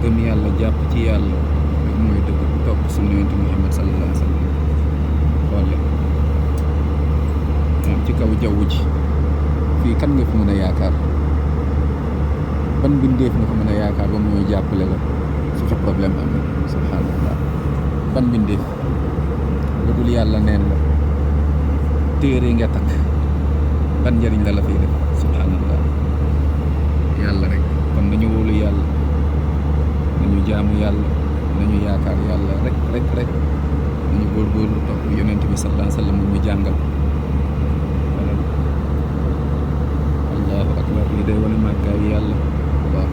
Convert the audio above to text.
gëm yàlla jàpp ci yàlla rek mooy dëgg topp sunna yonent Muhammad sallallahu alayhi wa sallam xool moom ci kaw jaww ji fii kan nga fi mën a yaakaar ban mbindeef nga fa mën a yaakaar ba mu ñëw jàppale la su fa problème am subhanallah ban mbindeef lu dul yàlla neen la téere nga takk ban njëriñ la fiy def subhanallah yàlla rek kon nañu wóolu yàlla nañu jaamu yàlla nañu yaakaar yàlla rek nañu góorgóorlu topp yonent bi sallallahu alayhi wa sallam mu jàngal allahu akbar lii day wane màggaayu yàlla Allah